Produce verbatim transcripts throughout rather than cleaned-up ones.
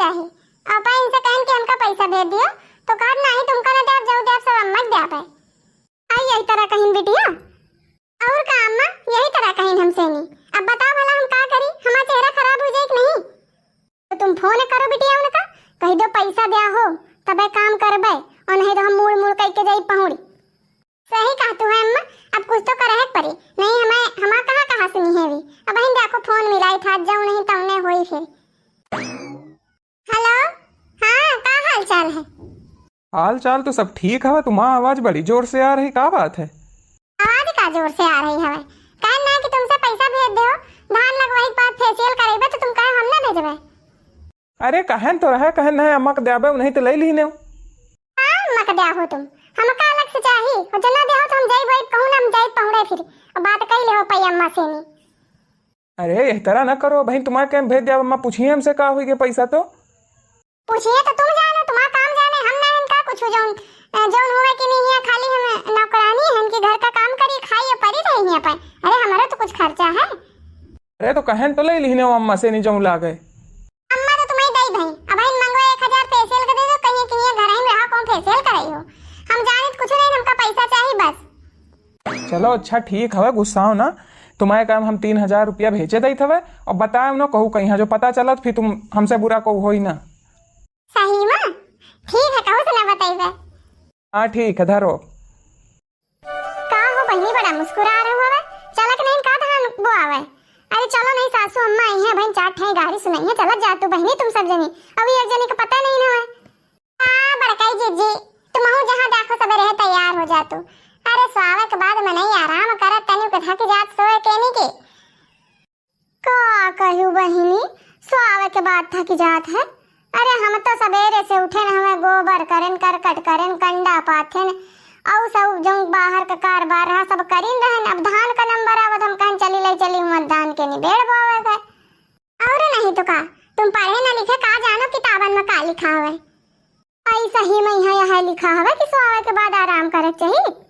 चाही। अब इनसे कहन कि हमका पैसा भेज दियो, तो कहत, "नाही, तुमका ना देब, जऊ देब, सब अम्मा के देब है।" आई यही तरह कहिन बिटिया। और का अम्मा, यही तरह कहिन हमसे नी। अब बताओ भला हम का करी, हमार चेहरा खराब हो जाए कि नहीं? तो तुम फोन करो बिटिया उनका, कह दो पैसा द्या हो, तबे काम करबे, और नहीं तो हम मुड़ मुड़ कह के जाई पहुड़ी। सही कहतू है अम्मा, अब कुछ तो करे के पड़ी, नहीं हमें, हमार कहाँ कहाँ सुनी है भी। अब बहिन देखो फोन मिलाई था, जाऊ नहीं तमने होई फिर। हेलो, हाँ, का हाल चाल है? हाल चाल तो सब ठीक हवे, तुम्हार आवाज बड़ी जोर से आ रही, का बात है? आवाज का जोर से आ रही हवे? कहन ना कि तुमसे पैसा भेज देहो, धान लगवाई के बाद फेशियल करेबे तो तुम कहे हम ना भेजबे। अरे कहन तो रहे, कहन नहीं अम्मा के द्याबे, उन्हीं तो ले लीने। हाँ, अम्मा के द्या हो तुम, हमका अलग से चाही, और जना द्या हो तो हम जाई वही कहूँ ना, हम जाई पहुड़े फिर, और बात कही ले हो पई अम्मा से नी। अरे, एह तरह न करो, बहिन, तुम्हारे के हम भेज द्याब, अम्मा पूछिए हमसे का होई के पैसा तो। पूछिए तो तुम जानो, तुम्हारा काम जाने, हम ना इनका कुछ जौन, अ, जौन हुए कि नहीं है, खाली हम नौकरानी है, इनके घर का काम करी, खाई और परी रही है अपन। अरे, हमारा तो कुछ खर्चा है। अरे, तो कहन तो ले लिहने हो अम्मा से, नहीं जौन लागे। अम्मा तो तुम्हें दई भाई, अब इन मंगवा एक हजार फेशियल के दे दो, कहीं, कहीं घर ही में रहा, कौन फेशियल कराई हो, हम जाने तो कुछ नहीं, हमका पैसा चाहिए बस। चलो अच्छा ठीक हवे, गुस्साओ ना। तुम्हारे काम हम तीन हजार रुपया भेजे देत हवे और बताओ ना कहू कहीं जो पता चलत फिर तुम हमसे बुरा कहू होई ना। सही में? ठीक है, कहू से ना बताइबे। हाँ ठीक है, धरो। का हो बहिनी, बड़ा मुस्कुरा रहे हो? चलक नहीं का धान बोआवे? अरे चलो नहीं, सासू अम्मा आई हैं, बहन चार ठे गारी सुनाई है, चलत जा तू बहिनी, तुम सब जनी। अभी एक जनी का पता नहीं ना है। हाँ, बड़काई जीजी, तुमहू जहाँ देखो सबेरे है तैयार हो जा तू। अरे, सोवे के बाद मनई आराम करत, तनिक थक जात सोए के नी के। का कहू बहिनी, सोवे के बाद थक जात है? अरे, हम तो सबेरे से उठेन, हमें गोबर करेन, करकट करेन, कंडा पाथेन, अउ सब जौन बाहर का कारबार रहा, सब करीन रहन। अब धान का नंबर आवत, हम कहन, "चली ले चली, हुआं धान के निबेड़ बोवे के।" और नहीं तो का, तुम पढ़े न लिखे का जानो किताबन में का लिखा हवे। ऐसा ही में यहाँ, यहाँ लिखा हवे कि सोवे के बाद आराम करे के चाही।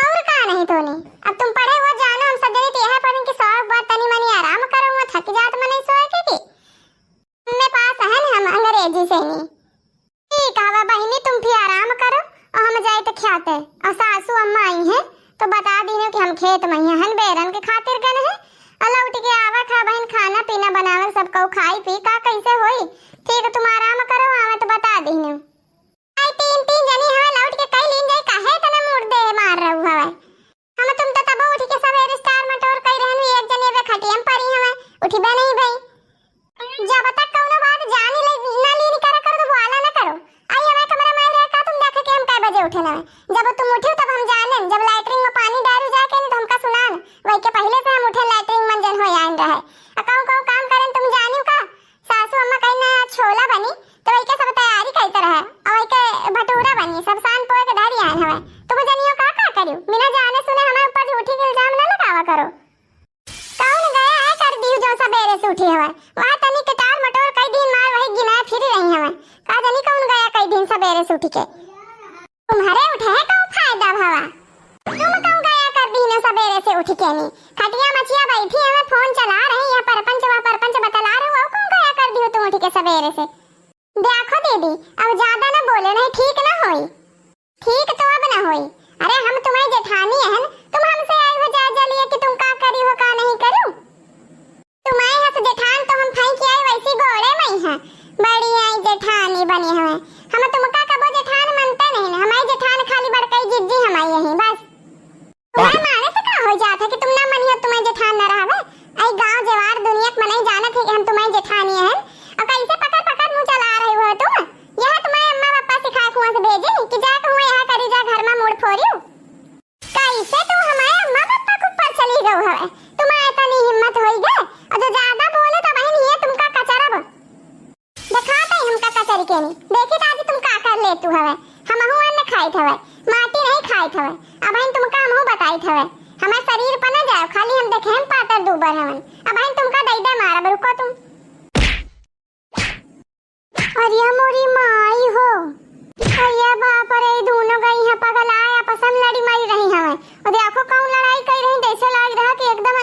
और का नहीं तो नहीं, अब तुम पढ़े हुआ जानो, हम सब जने तो यह पढ़ें कि सोवे के बाद तनी मनी आराम करो, हुआं थक जात मनई सोए के की। हमें पास है न, हम अंग्रेजी से नहीं। ठीक हवा बहिनी, तुम भी आराम करो और हम जाइत ख्याते। और सासू अम्मा आई हैं तो बता दीने कि हम खेत में ही हन, बेरन के खातिर गन है। और लौट के आवा खा बहिन, खाना पीना बनावे, सब कहू खाई पी का कैसे होई। ठीक, तुम आराम करो, आवे तो बता दीने। आई तीन तीन जनी हवा, लौट के कई लीन जाई, काहे इतना मूड दे मार रहू हवे। हम तुम तो तबो उठ के सवेरे स्टार मटोर कई रहन, एक जनी अबे खटिया में पड़ी हवे, उठबे नहीं भई। जब तक कौनो बात जानी ले, ना लीन करा करो तो बोला ना करो। आई हमारे कमरा में रह का तुम देखे कि हम कै बजे उठे ना। जब तुम उठे तब हम जाने, जब लैट्रिन में पानी डारू जाके नहीं तो हमका सुनान। वही के पहले से हम उठे लैट्रिन मंजन हो आइन रहे। आ कहूँ कहूँ काम करन तुम जानियो का? सासू अम्मा कहीं ना छोला बनी तो वही के सब तैयारी करते रहे। और वही के भटूरा बनी, सब सान पोए के धरी आइन हवे। तुम जनियो का का करियो? बिना जाने सुने हमारे ऊपर झूठी इल्जाम ना लगावा करो। कौन गया है कर दी जो सबेरे से उठी हवे? वहाँ तनी के टाल मटोर कई दिन मार वही गिनाए फिर रही हवे। का जानी कौन गया कई दिन सबेरे से उठी के। तुम्हारे उठे है कौन फायदा भवा? तुम कौन गया कर दी ना सबेरे से उठी के नी? खटिया मचिया बैठी हवे, फोन चला रही है, परपंच वह परपंच बतला रहे हो, कौन गया कर दी हो तुम उठी के सबेरे से? देखो दीदी, अब ज्यादा ना बोले नहीं, ठीक ना होई। ठीक तो अब ना होई। अरे हम तुम्हारी जेठानी हन, तुम हमसे आई हो जा जलिए कि तुम का करी हो का नहीं करू। तुम्हारे हस जेठान तो हम फेंक आई वैसी गोड़े में ही है। बड़ी आई जेठानी बनी हमें। हम तुमका कबो जेठान मनते नहीं ना, हमारी जेठान खाली बड़कई जिज्जी हमारी यही बस। तुम्हारे माने से का हो जात है कि तुम ना मनियो, तुम्हारे जेठान ना रहबे? आई गांव जवार दुनिया के मनई जानत है कि हम तुम्हारे जेठानी हैं। और कैसे पकड़ पकड़ मुंह चला रही हो तुम? यह तुम्हारे अम्मा पापा सिखा कुआं से भेजे कि जा कहूँ यह करी जा घर में मूड़ फोड़ियो। कैसे तू हमारे अम्मा पापा के ऊपर चली गऊ हवे? तुम्हारे इतनी हिम्मत होई गए और जो ज्यादा बोले तो बहन ये तुमका कचरब। दिखात है हमका कचरी के नी। देखी तो आज तुम का कर लेतू हवे। हमहू अन्न खाइत हवे, माटी नहीं खाइत हवे। अबहिन तुमका हमहू बताइत हवे। हमारे शरीर पर न जाओ, खाली हम देखे हम पातर दूबर हवन। अबहिन तुमका दई दे मारब, रुको तुम। अरे मोरी माई हो, अरे बाप रे, ई दूनो गई हैं पगलाए, आपस में लड़ी मरी रही हवे। और देखो कौन लड़ाई कर रही, जैसे लाग रहा कि एकदम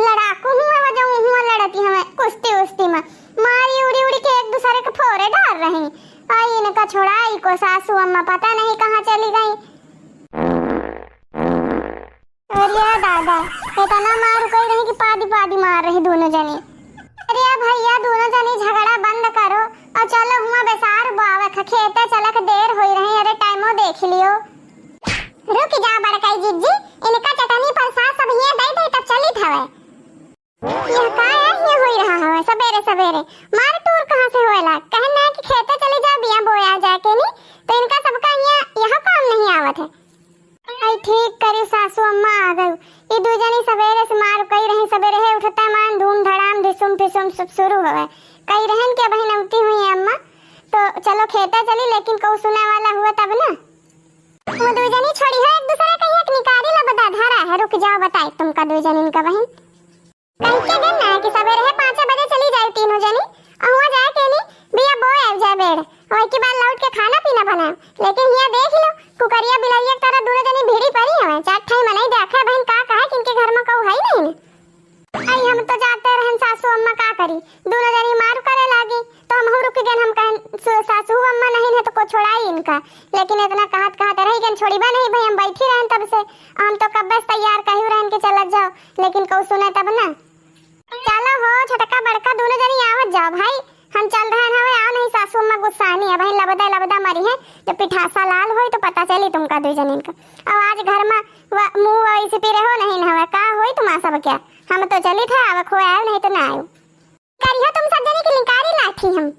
लड़ाकू हुआ, वो जो हुआ लड़ती हवे कुश्ती उश्ती में, मारी उड़ी उड़ी के एक दूसरे के फोड़ तो छोड़ाई को सासू अम्मा पता नहीं कहाँ चली गई। अरे दादा, इतना मार कही रही कि पादी पादी मार रही दोनों जनी। अरे भैया, दोनों जनी झगड़ा बंद करो और चलो हुआ बेसार बावे ख-, खेते चलक देर होई रही। अरे टाइमो देख लियो। रुक जा बड़काई जिज्जी, इनका चटनी प्रसाद सब हियां दे दे तब चली थवे। यह का है, ये होई रहा हवे सबेरे सबेरे? मार टूर कहाँ से होएला? कहन ना कि खेते चली जा, बिया बोया जाके नी, तो इनका सबका यहाँ, यहाँ काम नहीं आवत है। आई ठीक करी सासू अम्मा आ गई। ई दू जनी सबेरे से मार कई रही, सबेरे है उठता मान धूम धड़ाम ढिसुम फिसुम सब शुरू होवे। कई रहन के बहिन अवती हुई है अम्मा, तो चलो खेते चली, लेकिन कहू सुने वाला हुआ तब ना। वो दू जनी छोड़ी हो एक दूसरे का, एक निकारी लबदा धरा है। रुक जाओ, बताए तुमका दू जनिन का बहिन। कह के गन ना कि सबेरे है पाँच बजे चली जाए तीनों जनी, और हुआ जाए के नी बिया बोए आए जाए बेड़, और के बाद लौट के खाना पीना बनाए। लेकिन हिया देख लो, कुकरिया बिलरिया की तरह दोनों जनी भिड़ी पड़ी हवे। चार ठाई मनई देखे बहिन का कहे कि इनके घर में कहू है ही नहीं। आई हम तो जाते रहन सासू अम्मा का करी, दोनों जनी मार करे लागी, तो हमहू रुक गन। हम कहन सु-, सासू अम्मा नहीं है तो को छोड़ाई इनका, लेकिन इतना कहत कहत रही गन, छोड़ीबा नहीं भाई, हम बैठी रहन तब से। हम तो कब्बे से तैयार कहू रहन के चलत जाओ, लेकिन कहू सुने तब ना। चलो हो छोटका बड़का दोनों जनी आवत जाओ भाई, हम चल रहन हवे, आओ नहीं सासू अम्मा गुस्सानी है भाई, लबदा लबदा मरी है, जब पिठासा लाल होई तो पता चली तुमका दू जनिन का। और आज घर में व-, मुंह वैसे पी रहो नहीं न हवे, का होई तुम्हारा सब क्या? हम तो चली थे, आवे खोए आयो नहीं तो ना आयो। करियो तुम सब जनी की निकारी लाठी हम।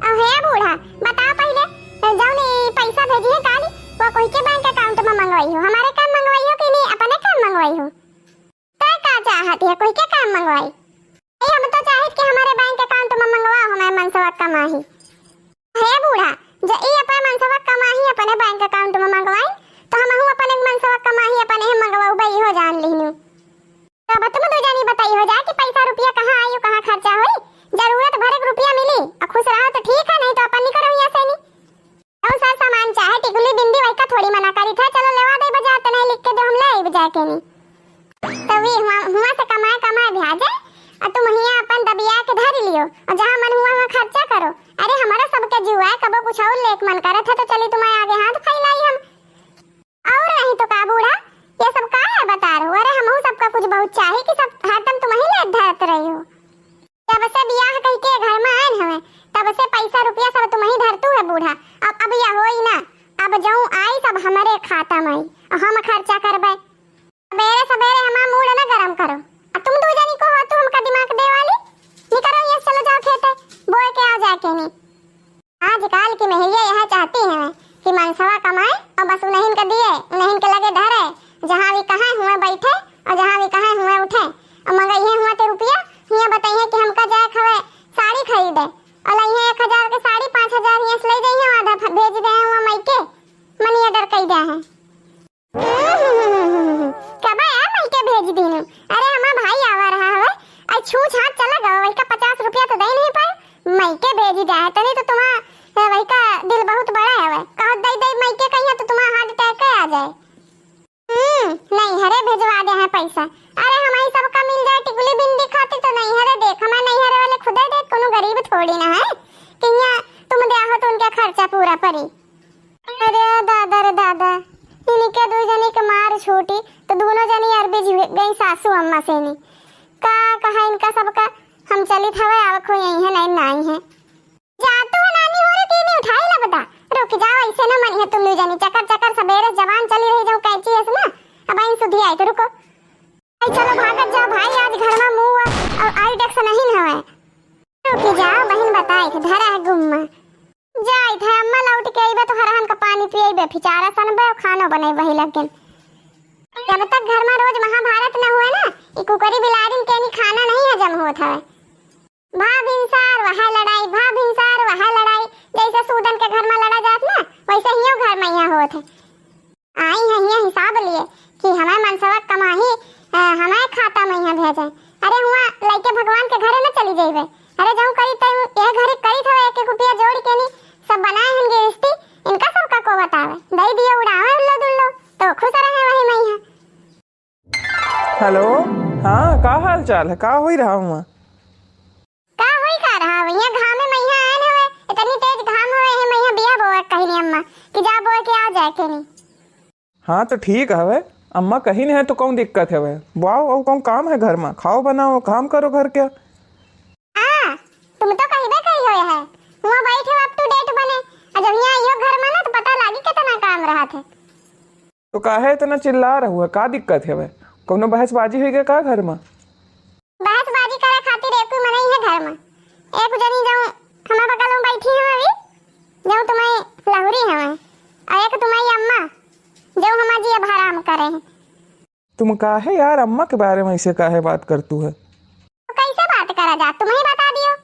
अहे बूढ़ा, बताओ पहिले, जौन ई पैसा भेजी है काली, वो कोई के बैंक अकाउंट में मंगवाई हो? हमारे काम मंगवाई हो कि नहीं, अपने काम मंगवाई हो? तै का चाहत है, कोई के काम मंगवाई? ए, हम तो चाहित कि हमारे बैंक अकाउंट में मंगवा, हमारे मनसवा कमाही। हे बूढ़ा, जे ई अपने मनसवा कमाही अपने बैंक अकाउंट में मंगवाई, तो हमहू अपने मनसवा कमाही अपने ही मंगवाऊ बई हो जान लिहनु। तब तुम दू जनी बताई हो जाए कि पैसा रुपया कहाँ आई, कहाँ खर्चा होई। जरूरत भरे के रुपया मिली, और खुश रहो तो ठीक है, नहीं तो अपन निकरो यहाँ से नी। और सर सामान चाहे टिकुली बिंदी वही का थोड़ी मना करी था, चलो लेवा दे बाजार, तने लिख के दो, हम ले आई बाजार के नी। तो वे हुआ, हुआ से कमाए कमाए भी आ जाए, और तुम हियाँ अपन दबिया के धर लियो, और जहाँ मन हुआ हुआ खर्चा करो। अरे हमारा सबके जीव है, कबो कुछ और लेक मन करे था तो चली तुम्हारे आगे हाथ फैलाई हम। और नहीं तो का बूढ़ा, ये सब का है बता रहे हो? अरे हमहू सबका कुछ बहुत चाही कि सब हरदम तुम ही ले धरत रही हो। जब से बियाह कह के घर में आए हवे, तब से पैसा रुपया सब तुम ही धरतू है बूढ़ा। अब, अब यह होई ना, अब जऊं आई सब हमारे खाता में आई, और हम खर्चा करबे। सबेरे सबेरे हमार मूड ना गरम करो। आ तुम दू जनी को हो, तू हमका दिमाग दे वाली, निकरो ये, चलो जाओ खेते, बोए के आओ जाके नी। आजकल की महिला यह चाहती हैं कि मनसवा कमाए और बस उन्हीं के दिए, उन्हीं के लगे धरे, जहाँ भी कहें हुए बैठे और जहाँ भी कहें हुए उठे, और मंगइहे हुए ते रुपया, हियाँ बताइए कि हमका जाए हवे साड़ी खरीदे, और लइहे एक हजार के साड़ी, पाँच हजार हियाँ से ले जाइए, आधा फ-, भेज दे हुआ मई के, मनी ऑर्डर कई दे हैं। कबा यार मई के भेज दीनु। अरे हमार भाई आवा रहा हवे, आई छू छात चला गवा, वही का पचास रुपया तो दे नहीं पाए, मई के भेज दे है, तनी तो तुम्हार, वही का दिल बहुत बड़ा हवे, कहो दे दे मई के कहिया तो तुम्हार हार्ट अटैक आ जाए। हम्म, नहीं हरे भेजवा दे हैं पैसा। अरे हमारी सबका मिल जाए टिकुली बिंदी खातिर तो नहीं हरे देख, हमारे नहीं हरे वाले खुदे देख, कोनो गरीब थोड़ी ना है कि यहाँ तुम दे हो तो उनका खर्चा पूरा पड़ी। अरे दादा रे दादा, इनके दू जनी के मार छूटी तो दोनों जनी अरबी जी गई सासू अम्मा से नी। का कहा इनका सबका, हम चलित हवे, आवक हो यही है, नहीं, नहीं है। जा तू नानी हो रे, तीनी उठाई ला बता। रुक जाओ, ऐसे ना मनी है तुम दू जनी, चकर चकर सबेरे जबान चली रही जो कैंची है ना, अब आई सुधी आई तो रुको। आई चलो भागत जाओ भाई, आज घर में मुंह और आइडेक्स नहीं हवे। रुक जाओ बहन, बताई थे धरा है गुम्मा। जाई थे अम्मा, लौट के अइबे तो हरहन का पानी पियबे, फिचारा सनबे और खानो बनेबे ही लग गेल। जब तक घर में रोज महाभारत न हुए ना, ई कुकरी बिलारिन के नी खाना नहीं हजम होत हवे। भा भिनसार वह लड़ाई, भा भिनसार वह लड़ाई, जैसे सूदन के घर में लड़ा जात ना, वैसे हियो घर में यहाँ होत है। आई हैं हियाँ हिसाब लिए कि हमार मनसवा कमाही, अ, हमार खाता में यहाँ भेजे। अरे हुआ लइके भगवान के घरे न चली जइबे। अरे जऊँ करी तऊँ यह घरे करी था, एक एक रुपया जोड़ के नी सब बनाए हैं गिरस्ती, इनका सबका को बतावे। दई दियो उड़ावे उल्लो दुल्लो, तो खुश रहे वही में यहाँ। हेलो, हाँ, का हाल चाल है? का होई रहा हुआ? का होई का रहा हुआ? यहाँ घामे में यहाँ आए हवे, इतनी तेज घाम हवे, यही में यहाँ रखेनी। हाँ, तो ठीक हवे, अम्मा कहिन है तो कौन दिक्कत हवे? बोआओ, अउ कौन काम है घर मा? खाओ, बनाओ, काम करो घर के। हाँ, तुम तो कहिबे करी होए है, हुआँ बैठे हो up to date बने, अउ जब हियाँ आइयो घर मा ना तो पता लागी कितना काम रहत है। तो काहे इतना चिल्ला रहू है? का दिक्कत हवे? कौनो बहसबाजी हुई गए का घर मा? बहसबाजी करे खातिर एक मनई है घर मा, एक जनी जौन हमार बगल मा बैठी है अभी, जौन तुम्हारी लहुरी हवे, अउ एक तुम्हारी अम्मा, जौन हमार जिया हराम करे है। तुम काहे यार अम्मा के बारे मा ऐसे काहे बात करतू है? तो कैसे बात करा जा, तुम ही बता दियो।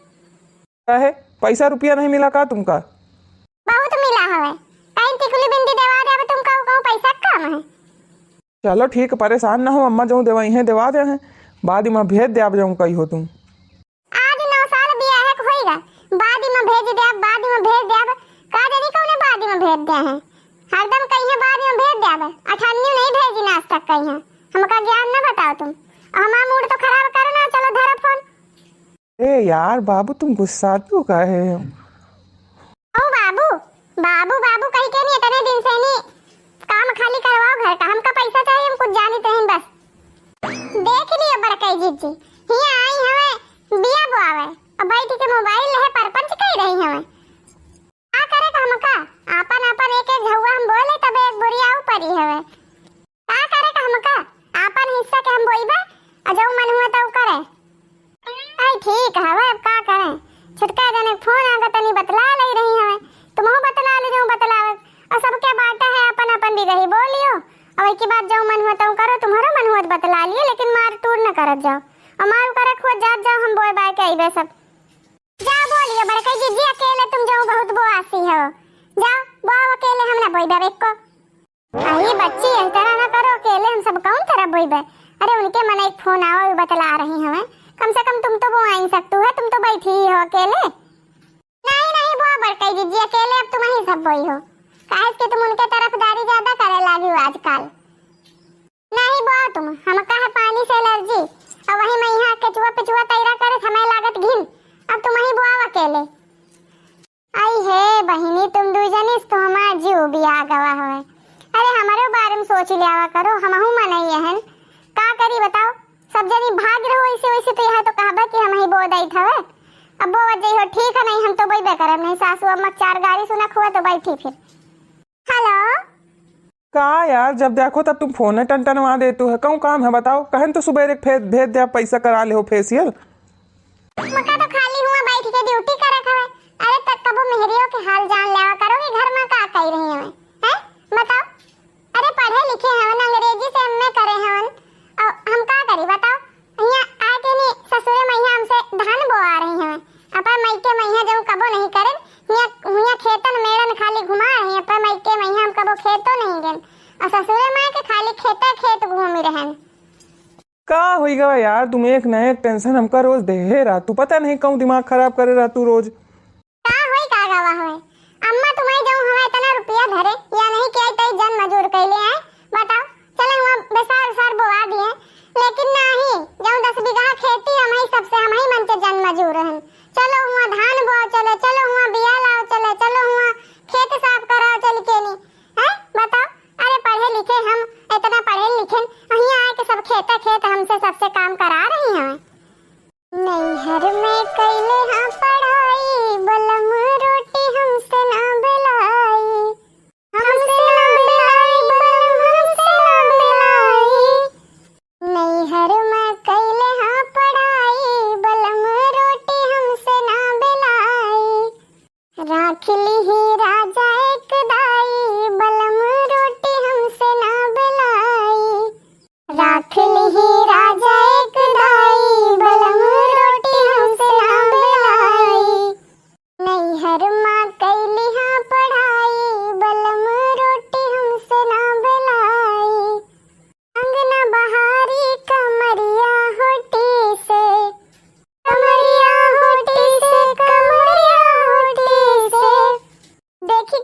काहे, पैसा रुपया नहीं मिला का तुमका? बहुत मिला हवे, कहीं टिकुली बिंदी देवा देबे तुमका, उ कहूँ पैसा कम है। चलो ठीक, परेशान ना हो, अम्मा जौन देवइहें देवा देहें, बाद मा भेज देब जौन कहिहो तुम। आज नौ साल बियाहे के होइगा, बाद मा भेज देब, बाद मा भेज देब, का जानी कौने बाद मा भेज देहें। हरदम कहिहें बाद मा भेज देब, अठन्नियो नहीं भेजिन आज तक कहिहें। हमका ज्ञान ना बताओ तुम, अउ हमार mood तो खराब करो ना, चलो धरो फोन। ए यार बाबू, तुम गुस्सातू काहे हो? ओ बाबू, बाबू, बाबू कही के नहीं, इतने दिन से नहीं काम खाली करवाओ घर का, हमका पैसा चाहिए, हम कुछ जानित नहीं बस। देख लियो बड़कई जिज्जी, हियाँ आई हवे बिया बोआवे, अउ बैठ के mobile है परपंच कही रही हवे। का करे का हमका? आपन, आपन एक, एक झउआ हम बोले तबे एक बोरिया ऊ परी हवे। का करे का हमका? आपन हिस्सा के हम बोइबे, अउ जऊ मन हुए तऊ करे। आई ठीक हवे, अब का करे? छोटका जने फोन आगा तनी बतला लई रही हवे, तुमहू बतला ले जऊ बतलावे। अउ सबके बाटा है आपन आपन बिगही बोलियो, अउ एक ही बात जऊ मन हुए तऊ करो, तुम्हारो मन हुए त बतला लियो, लेकिन मार टूर न करत जाओ। अउ मार करे खुद जात जाओ, हम बोए बाए के अइबे सब। जा बोलियो बड़कई जिज्जी, अकेले तुम जऊ बहुत बोआसी हो। जाओ बोआओ अकेले, हम ना बोइबे एको। अरे बच्ची, यही तरह ना करो, अकेले हम सब कौन तरह बोइबे? अरे उनके मन एक फोन आवा, उ बतला रही हवे। कम से कम तुम तो बोआई सकतू है, तुम तो बैठी ही हो अकेले। नहीं, नहीं बोआ बड़कई जिज्जी, अकेले अब तुम ही सब बोई हो। काहे कि तुम उनके तरफदारी ज्यादा करे लागी हो आजकल। नहीं बोआ तुम, हमका है पानी से allergy, अउ वही मा इहाँ केचुआ पिचुआ तैरा करे समय लागत घिन। अब तुम ही बोआओ अकेले। आई हे बहिनी, तुम दुई जनी से तो हमार जीव बिया गवा हवे। अरे हमरो बारे मा सोच लियावा करो, हमहू मनई हन। का करी बताओ, सब जनी भाग रहो ऐसे वैसे, तो यहाँ तो कहबा कि हम ही बो दई थवे। अब बोवत जइहो ठीक है, नहीं हम तो बोइबे करब, नहीं सासू अम्मा चार गारी सुनक हुआ तो बैठी फिर। हेलो। का यार, जब देखो तब तुम फोने टनटनवा देतू है, कौन काम है बताओ? कहन तो सुबेरे फे-, भेज दे, पैसा करा ले हो facial। मका तो खाली हुआ बैठ के ड्यूटी करत हवे। अरे तब कबो मेहरियो के हाल जान लेवा करो कि घर मा का कई रही हवे, हैं? बताओ। अरे पढ़े लिखे हवन, अंग्रेजी से एमए करे हवन, अउ हम का करी बताओ? हियाँ आके नी ससुरे मइहाँ हमसे धान बोआ रही हवे। अपन मइके मइहाँ जऊ कबो नहीं करेन, हियाँ, हियाँ खेतन मेड़न खाली घुमा रही, अपन मइके मइहाँ हम कबो खेतो नहीं गएन। अउ ससुरे माँ के खाली खेते खेत घूमी रहन। का होई गवा यार, तुम एक ना एक tension हमका रोज देहे रहतू, पता नहीं कौन दिमाग खराब करे रहतू रोज। का होई का गवा होए? अम्मा तुम्हारी जऊ हमें इतना रुपया धरे, या नहीं कि आई तई जन मजूर कैले आए? बताओ, चले हुआ बेसार उसार बोआ दिए, लेकिन नहीं, जऊ दस बीघा खेती हमही सबसे, हमही मन के जन मजूर हन। चलो हुआ धान बोआ चले, चलो हुआ बिया लाओ चले, चलो हुआ खेत साफ कराओ चल के नी, हैं? बताओ, अरे पढ़े लिखे हम, इतना पढ़े लिखे, हियाँ आए के सब खेते खेत हमसे सबसे काम करा रही हैं। नैहर में कैले हाँ पढ़ाई, बलम रोटी हमसे ना बेलाई। हमसे ना बेलाई, बलम हमसे ना बेलाई। नैहर में कैले हाँ पढ़ाई, बलम रोटी हमसे ना बेलाई। राख लिही राजा एक दाई, बलम रोटी हमसे ना बेलाई। राख लिही राजा एक दाई, बलम रोटी हमसे ना बेलाई। नैहर मा कैली हाँ पढ़ाई, बलम रोटी हमसे ना बेलाई। अंगना बहारी कमरिया होटी से, कमरिया होटी से, कमरिया होटी से। देखी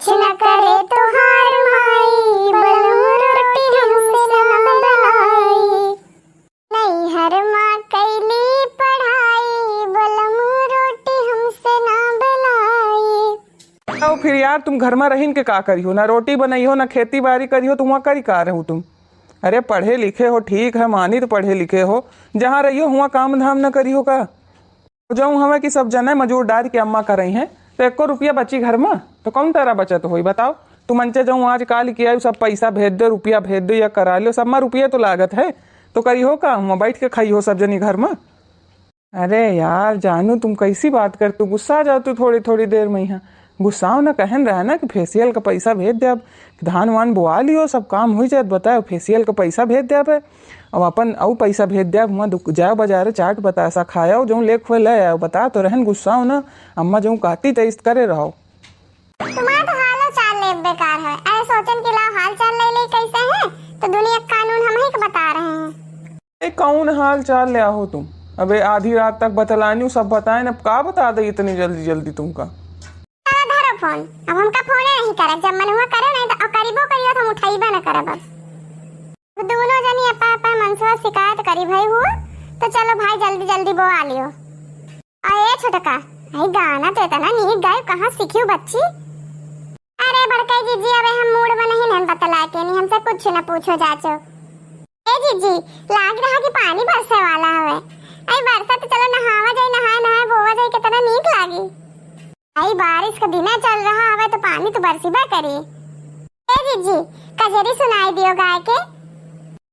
कुछ न करे तोहार माई, बलम रोटी हमसे ना बनाई। नैहर मा कैली पढ़ाई, बलम रोटी हमसे ना बनाई। आओ फिर यार, तुम घर मा रहिन के का करिहो? ना रोटी बनइहो, ना खेती बारी करिहो, तो हुआँ करी का रहू तुम? अरे पढ़े लिखे हो, ठीक है, मानी तो पढ़े लिखे हो, जहाँ रहिहो हुआँ काम धाम न करिहो का? जउन हवे कि सब जने मजूर डारि के अम्मा करइहें, तो एको रुपया बची घर मा? तो कउन तरह बचत होई बताओ? तुम अंचे जउन आज काल किया सब पैसा भेज दो, रुपया भेज दो या करा लो, सब मा रुपया तो लागत है, तो करिहो का? हुआँ बैठ के खाइहो सब जनी घर मा। अरे यार जानू, तुम कैसी बात करतू, गुस्सा जातू थोड़ी थोड़ी देर मा। यहाँ गुस्साओ ना, कहन रहा ना कि फेशियल का पैसा भेज देब, धान वान बोआ लियो, सब काम हुई जात, बताओ, फेशियल का पैसा भेज देब। अब अपन अउ पैसा भेज देब, हुआँ दुक-, जाओ बाजारे चाट बतासा खायो, जउन लेक हुए ले आओ, बता तो रहन, गुस्साओ ना, अम्मा जउन कहती तो इस करे रहो। तुम्हार तो हालो चाल ले बेकार है, अरे सोचन कि लाओ हाल चाल ले ले कैसे है, तो दुनिया का कानून हम ही के बता रहे हैं। ए, कउन हाल चाल ले आहो तुम? अबे आधी रात तक बतलानी सब बताए न, अब का बता दे इतनी जल्दी जल्दी तुमका? चलो धरो फोन, अब हमका फोने नहीं करब, जब मन हुआ करो नहीं तो, और करिबो करियो तो हम उठाइबे न करब। अब दोनों जनी अपा अपा मनसवा शिकायत करी भई हुआ, तो चलो भाई जल्दी जल्दी बोआ लियो। अरे छोटका, भाई गाना तो इतना नीक गाय, कहाँ सीखियो बच्ची? अरे बड़काई जीजी, अबे हम मूड में नहीं, हम बतला के नहीं, हमसे कुछ न पूछो जाचो। ए जीजी, लाग रहा कि पानी बरसे वाला हवे। आई बरसा तो चलो नहावा जाई, नहाए नहाए बोवा जाई, कितना नीक लागी। आई बारिश का दिना चल रहा हवे तो पानी तो बरसीबा करी। ए जीजी, कजरी सुनाई दियो गाय के।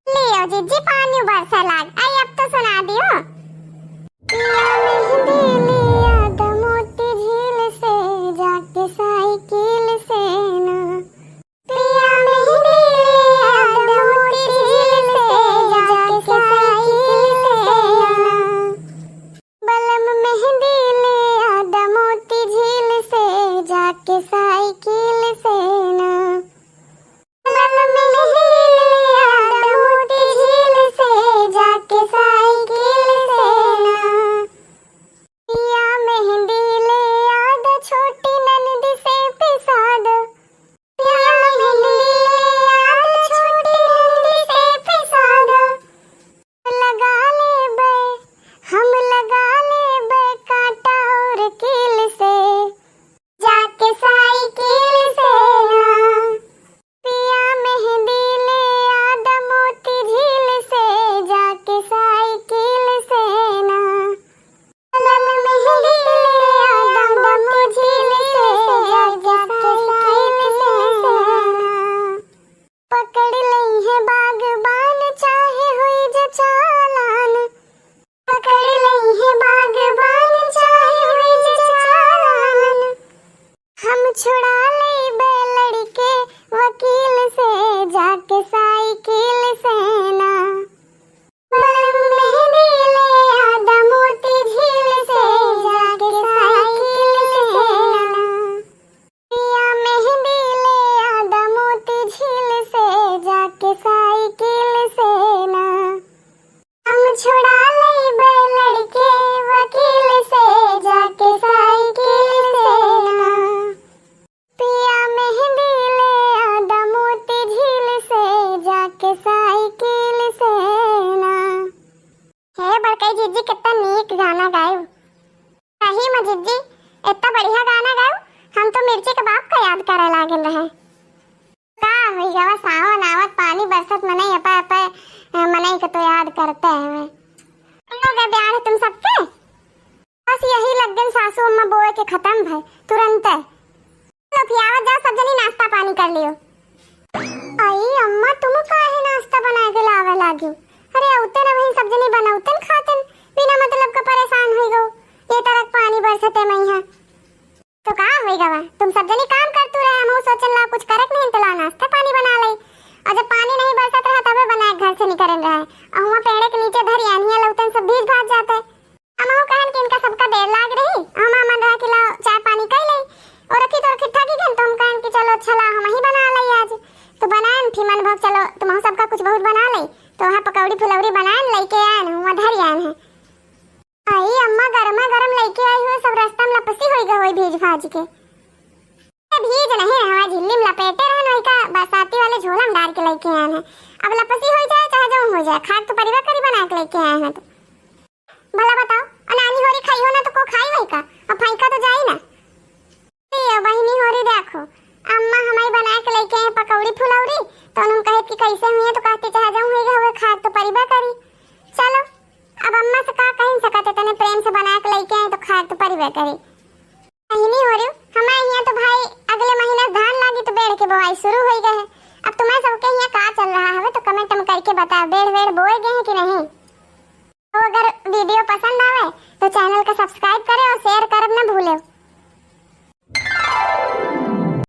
लियो जीजी पानी बरसे लाग, आई अब तो सुना दियो। पिया मेहंदी लिया द मोती झील से, जाके साइकिल से ना। पिया मेहंदी लिया द मोती झील से, जाके साइकिल से ना। बलम मेहंदी लिया द मोती झील से, जाके साइकिल से ना। बलम मेहंदी लिया द मोती झील से, जाके साइकिल से ना। पिया मेहंदी लिया द छोटी ननद से पिसा द। पिया मेहंदी लिया द छोटी ननद से पिसा द। लगा लेबे, हम लगा लेबे कांटा और कील से, जाके साइकिल से ना। पिया मेहंदी लिया द मोती झील से, जाके साइकिल से ना। बलम मेहंदी लिया द मोती झील से, जाके साइकिल से ना। पकड़ लइहे बागबान चाहे होई जे चालान। पकड़ लइहे बागबान चाहे होई जे चालान। हम छुड़ा लेबे लड़के वकील से, जाके साइकिल से ना। बलम मेहंदी लिया द मोती झील से, जाके साइकिल से ना। पिया मेहंदी लिया द मोती झील से, जाके साइकिल से ना। हम छुड़ा लेबे लड़के वकील से, जाके साइकिल से ना। पिया मेहंदी लिया द मोती झील से, जाके साइकिल से ना। हे बड़कई जीजी, कितना नीक गाना गायू। सही में जीजी, इतना बढ़िया गाना गायू, हम तो मिर्ची के बाप का याद करे लागल रहे। का होई गवा, सावन आवत, पानी बरसत, मनई अपा अपा, अ, मनई के तो याद करते हवे। हो गए ब्याह तुम सबके? बस यही लग गन सासू अम्मा बोए के खत्म भय तुरंते। चलो फिर आवत जाओ सब जनी नाश्ता पानी कर लियो। आई अम्मा, तुम काहे नाश्ता बना के लावे लागी? अरे अउते न वही सब जनी बनौतन खातन, बिना मतलब का परेशान होई गो। ये तरह पानी बरसते मइहाँ। तो का होई गवा, तुम सब जनी काम करतू रहे, हमहू सोचन ला कुछ करक नहीं तो ला नाश्ता पानी बना ले। और जब पानी नहीं बरसत रहा तबे बना के घर से निकरन रहे। और हुआं पेड़े के नीचे धरी आनिया लौतन सब भीज भाज जाते। हमहू कहन कि इनका सबका देर लाग रही, हम मन रहा कि ला चाय पानी कर ले। और रखी तो रखी थकी गन तो हम कहन कि चलो अच्छा ला हम ही बना ले आज। तो बनाएन थी मन भोग चलो तुमहू सबका कुछ बहुत बना ले। तो वहाँ पकौड़ी फुलौड़ी बनाएन लेके आएन, हुआं धरी आएन है। आई अम्मा गरमा गरम लेके आई हुए, सब रास्ता में लपसी होई गए होई भीज भाज के। ए, भीज नहीं रहा, है। अब लपसी होइ जाए चाहे जौन होइ जाए, खाए तो परिबे करी, बनाए के लइके आए हैं तो। भला बताओ, अनानी होरी खाई हो ना तो को खाई वही का, अब फेंका तो जाई ना। ए बहिनी होरी देखो, अम्मा हमारी बनाए के लइके आए पकौड़ी फुलौरी, तो उन्होंने कहे कि कैसे हुई है, तो कहती चाहे जौन होइ गए हुए, खाए तो परिबे करी। चलो, अब अम्मा से का कही सकत है, तने प्रेम से बनाए के लइके आए तो खाए तो परिबे करी। बहिनी होरी, हमारे यहाँ तो भाई अगले महीना से धान लागी तो बेड़ के बोआई शुरू होइ गए है। अब तुम्हें सबके यहाँ का चल रहा है तो comment में करके बताओ, बेड़ वेड़ बोए गए हैं कि नहीं? तो अगर video पसंद आवे तो channel का subscribe करें और share